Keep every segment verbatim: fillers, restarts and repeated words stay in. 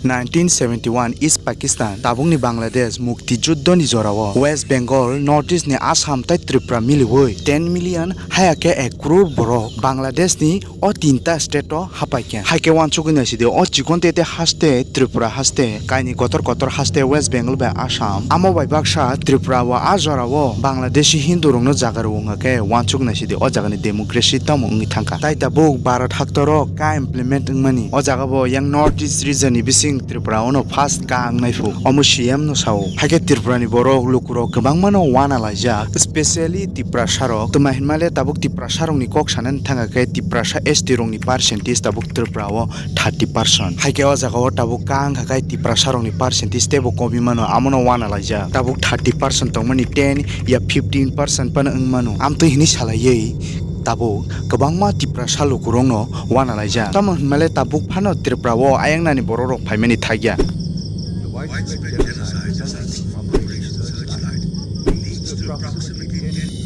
Nineteen seventy-one East Pakistan, tabukni Bangladesh, mukti juddoni jorao West Bengal, North East ni Assam tei Tripura miliwi ten million, haya khe ek crore borok Bangladesh ni o tinta state o hapaikha. Haikhe uansugwi naisidi, o chikon tete haste Tripura haste, kaini kotor kotor haste West Bengal bai Assam, amo bai baksa Tripura o a jorao Bangladeshi Hindu rokno jaga rw wngkha khe uansugwi naisidi, o jagani democracy tamo wngwi thangkha. Tai tabuk Bharat haktorok ka implement wngmani. O jaga bo yang North East region ni bising Tripura ono first ka wngnai phu. Omo C M no sao. Haikhe Tripura ni borok lukurok kwbangma no wana laijak, specially Tiprasa rok. Tma hinmale tabuk Tiprasa rok ni kok sanani thangkha khe Tiprasa S T rok ni percentage tabuk Tripura o thirty percent. Haikhe o jaga o tabuk ka wngkha khe Tiprasa rok ni percentage teibo komwi mano, amo no wana laijak. Tabuk thirty percent tongmani ten ya fifteen percent phano wng mano. Amtwi hinwi salaiwi tabuk kwbangma Tiprasa lukurokno wana laijak. Tamo hinmale tabuk phano Tripura o ayang nani bororok phaimani thakya.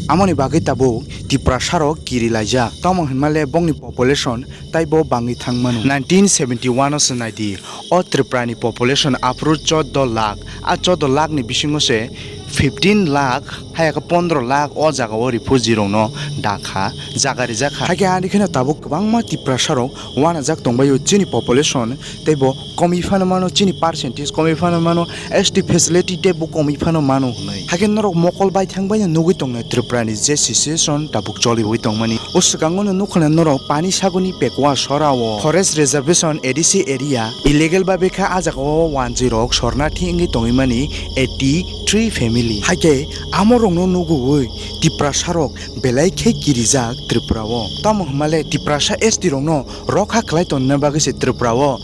Amoni bagwi tabuk Tiprasa rok kiri laijak. Tamo hinmale bongni population taibo bangwi thang mano. Nineteen seventy one o se naidi, o Tripura ni population aphuru chordo lakh, a chordo lakh ni bisingo se fifteen lakh, haya khe pondro lakh o jaga o refugee rokno dakha, jaga rijak kha. Haikhe ani kheno tabuk kwbangma Tiprasa rok wanajak tongbaio, chini population teibo komwi phano mano, chini percentage komwi phano mano, S T facility teibo komwi phano mano hwnwi. Haikhe norok mokol baithang baino nugwi tongnai Tripura ni je situation tabuk choliwi tongmani. O swkango no nukha na norok Pani Saguni Pekwa Sora o Forest Reservation A D C area illegal babe kha, a jaga o wanjwi rok sornathi wngwi tongwi mani eighty three family. Haikhe amo rokno nugwi Tiprasa rok belai khe kirijak Tripura o. Tamo hwnmale Tiprasa S T rokno rokha khlai tonna bagwi se Tripura o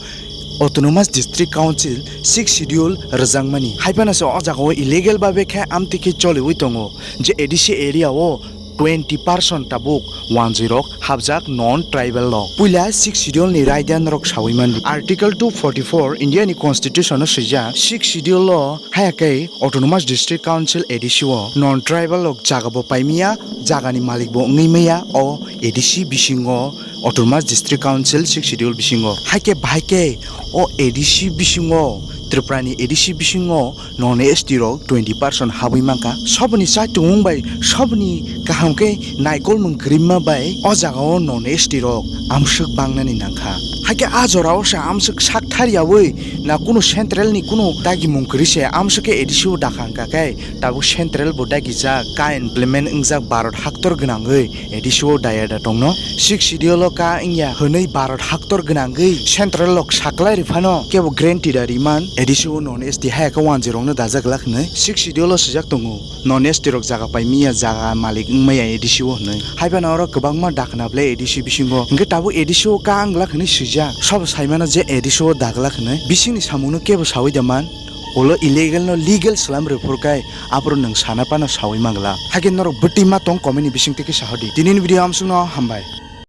Autonomous District Council sixth schedule rwjakmani. Haiphano se o jaga o illegal babe khe amtwi khe choliwi tongo je A D C area o twenty percent tabuk wanjwi rok hapjak non tribal rok. Puila sixth schedule ni raida norok sawi mandi. Article two forty four India ni constitution o swijak, sixth schedule o haya khe Autonomous District Council A D C o non tribal rok jaga bo paimiya, jaga ni malik bo wngwi maya o A D C bisingo, Autonomous District Council sixth schedule bisingo. Haikhe bahai khe o A D C bisingo, Tripura ni A D C bisingo non S T rok twenty percent habwi mankha. Soboni chaitung wng bai, soboni kaham khe naikolmung kwrwima bai o jaga o non S T rok amswk bangnani nangkha. Haikhe a jora o se amswk sak thariyawi na kunu central ni kunu dagimung kwrwi se amswk khe A D C o dakha wngkha khe tabuk central bo dagijak, ka implement wngjak Bharat haktor gwnangwi A D C o daya da tongno. Sixth schedule o ka wngya hwnwi Bharat haktor gwnangwi central rok saklai rwphano kebo guarantee da riman A D C o non S T haya khe wanjwi rokno dajak glak hwnwi sixth schedule o swijak tongo. Non S T rok jaga pai miya, jaga malik wng maya A D C o hwnwi. Haiphano oro kwbangma dakhna ble A D C bisingo. Hwnkhe tabuk A D C o ka wng glak hwnwi swijak. Sobo saimano je A D C o da glak hwnwi. Bisingni samungno kebo sawi da man. Ulo illegal no legal swlam rwphuru kai aphuru nwng sana phano sawi man glak. Hakhe norok bwtwi ma tong comment ni bisingtwi khe sahodi. Tinini video amsukno hambai.